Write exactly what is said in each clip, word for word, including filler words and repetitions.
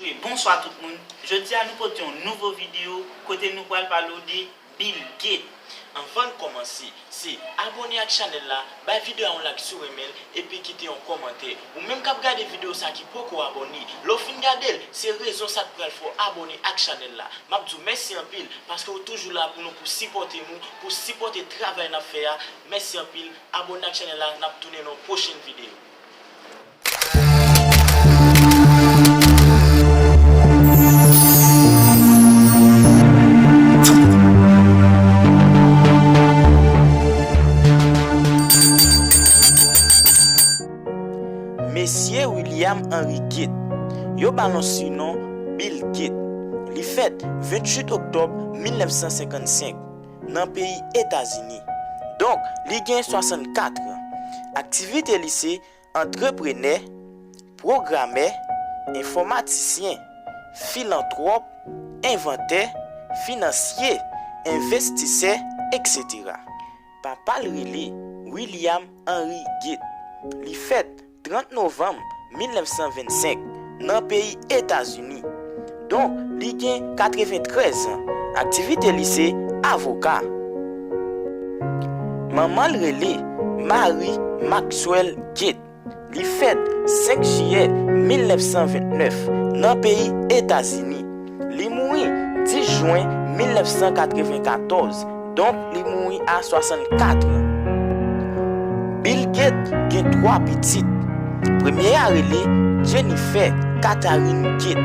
Wi, bonswa tout moun. Jodi a nou pote yon nouvo videyo kote nou pral pale w de Bill Gates. Anvan n kòmanse, se abòne ak chanèl la, bay videyo a yon like si w renmen l, epi kite yon kòmantè. Ou menm k ap gade videyo sa ki poko abòne, lè w fin gade l, se rezon sa k pral fè w abòne ak chanèl la. M ap di w mèsi anpil paske w toujou la pou nou, pou sipòte nou, pou sipòte travay n ap fè a. Mèsi anpil, abòne ak chanèl la, n ap tounen nan yon pwochen videyo. Mesye William Henry Gates, yo ba l yon sinon Bill Gates. Li fèt venntuit oktòb mil nèf san senkann senk nan peyi Etazini. Donk, li gen swasannkat an. Aktivite li se antreprenè, pwogramè, enfòmatisyen, filantwòp, envantè, finansye, envestisè, etsetera. Papa l rele William Henry Gates. Li fèt trant novanm mil nèf san vennsenk nan peyi Etazini. Donk, li gen katreventrèz an. Aktivite li se avoka. Manman l rele Mary Maxwell Gates. Li fèt senk jiyè mil nèf san vennèf nan peyi Etazini. Li mouri dis jen mil nèf san katrevenkatòz, donk li mouri a swasannkat an. Bill Gates gen twa pitit. Premye a rele Jennifer Catherine Gates.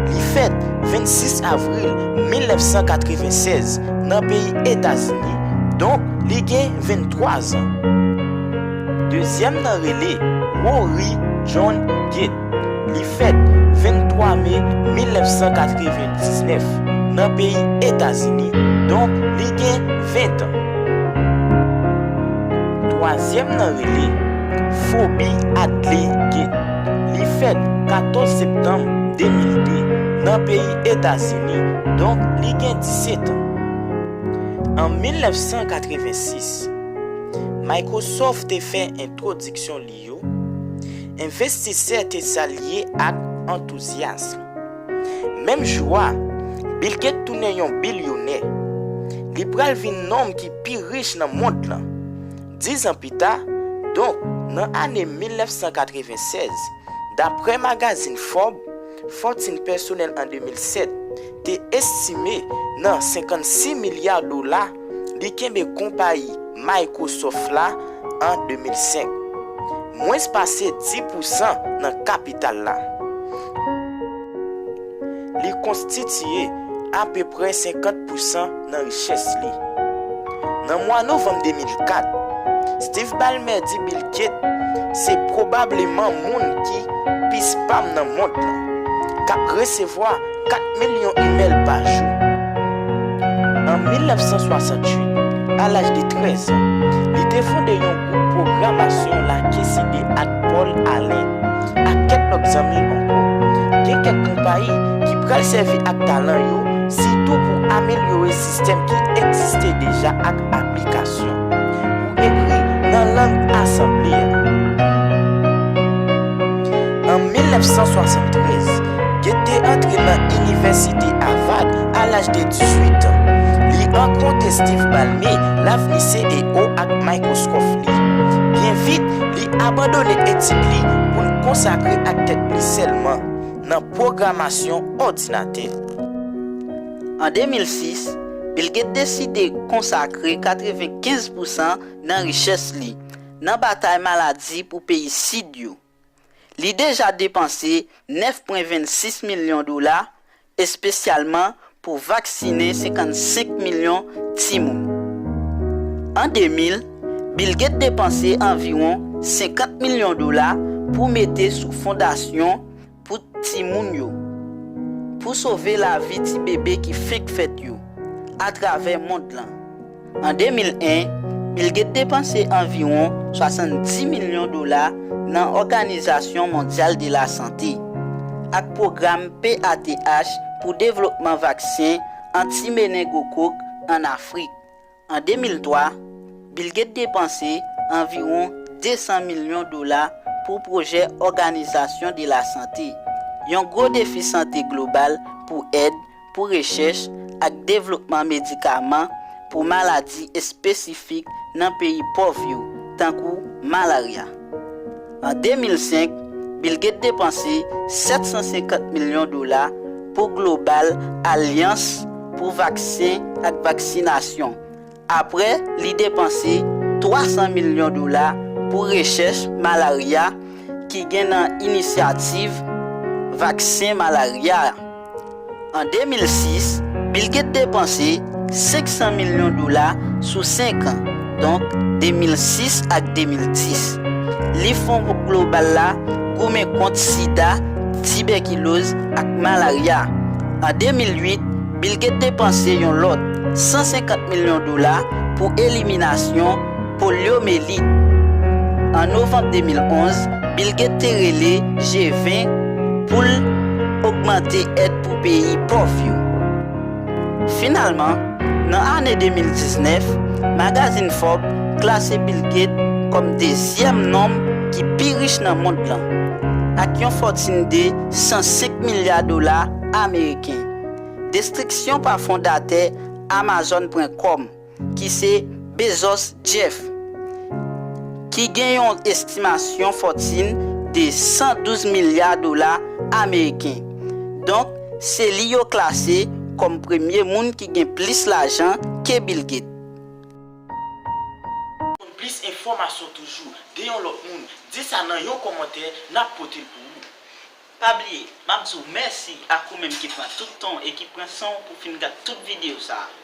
Li fèt vennsis avril mil nèf san katrevensèz nan peyi Etazini, donk li gen venntwa zan. Dezyèm nan rele Rory John Gates. Li fèt venntwa me mil nèf san katrevendiznèf nan peyi Etazini, donk li gen ven an. Twazyèm nan rele Phoebe Hadley Gates. Li fèt katòz septanm de mil de nan peyi Etazini, donk li gen disèt an. An mil nèf san katrevensis, Microsoft te fè entwodiksyon li yo, envestisè te salye ak antouzyasm. Menm jou a, Bill Gates tounen yon bilyonè. Li pral vin nonm ki pi rich nan mond lan. Diz an pita, donk nan ane mil nèf san katrevensèz, daprè magazin Forbes, fòtin pèsonèl an de mil sèt te estime nan senkannsis milya dola. Li kenbe konpayi Microsoft la an de mil senk, mwens pase dis pousan nan kapital la. Li konstitiye apeprè senkant pousan nan richès li. Nan mwa novanm de mil kat, Steve Ballmer di Bill Gates se pwobableman moun ki pi spam nan mond lan, k ap resevwa kat milyon imèl pa jou. An mil nèf san swasanntuit, a laj de trèz an, li te fonde yon gwoup pwogramasyon lakeside ak Paul Allen, ak kèk lòt zanmi ankò. Gen kèk konpayi ki pral sèvi ak talan yo, sitou pou amelyore sistèm ki egziste deja ak aplikasyon pou ekri nan lang asanble a. An mil nèf san swasanntrèz, Gates te antre nan Inivèsite Harvard a laj de dizuit an. Li rankontre Steve Ballmer, lavni C E O ak Microsoft li. Byen vit, li abandone etid li pou l konsakre ak tèt li sèlman nan pwogramasyon òdinatè. An de mil sis, Bill Gates deside konsakre katrevenkenz pousan nan richès li nan batay maladi pou peyi Sid yo. Li deja depanse nèf pwen vennsis milyon dola, espesyalman pou vaksinen senkannsenk milyon timoun. An de mil, Bill Gates depanse anviwon senkant milyon dola pou mete sou fondasyon pou timoun yo, pou sove lavi ti bebe ki fenk fèt yo atravè mond lan. An de mil en, Bill Gates depanse anviwon swasanndis milyon dola nan Òganizasyon Mondyal de Lasante ak pwogram P A T H pou devlopman vaksen anti-menengokok ann Afrik. An de mil twa, Bill Gates depanse anviwon de san milyon dola pou pwojè Òganizasyon de Lasante, yon gwo defi sante global pou èd, pou rechèch ak devlopman medikaman pou maladi espesifik nan peyi pòv yo, tankou malarya. An de mil senk, Bill Gates depanse sèt san senkant milyon dola pou Global Alliance pou vaksen ak vaksinasyon, apre li depanse twa san milyon dola pou rechèch malarya ki gen nan inisyativ vaksen malarya. An de mil sis, Bill Gates depanse senk san milyon dola sou senk an, donk de mil sis ak de mil dis. Li Fon Global la goumen kont sida, tibèkiloz ak malarya. An de mil uit, Bill Gates depanse yon lòt san senkant milyon dola pou eliminasyon polyomelit. An novanm de mil onz, Bill Gates te rele G ven pou l ogmante èd pou peyi pòv yo. Finalman, nan ane de mil diznèf, magazin Forbes klase Bill Gates kòm dezyèm nonm ki pi rich nan mond lan, ak yon fòtin de san senk milya dola ameriken. Destriksyon pa fondatè Amazon pwen kòm, ki se Bezos Jeff, ki gen yon estimasyon fòtin de san douz milya dola ameriken. Donk, se li yo klase kòm premye moun ki gen plis lajan ke Bill Gates. Pou plis enfòmasyon toujou de yon lòt moun, di sa nan yon kòmantè, n ap pote l pou ou. Pa bliye, m ap di w mèsi ak ou menm ki pran tout tan w e ki pran san w pou fin gad tout videyo sa a.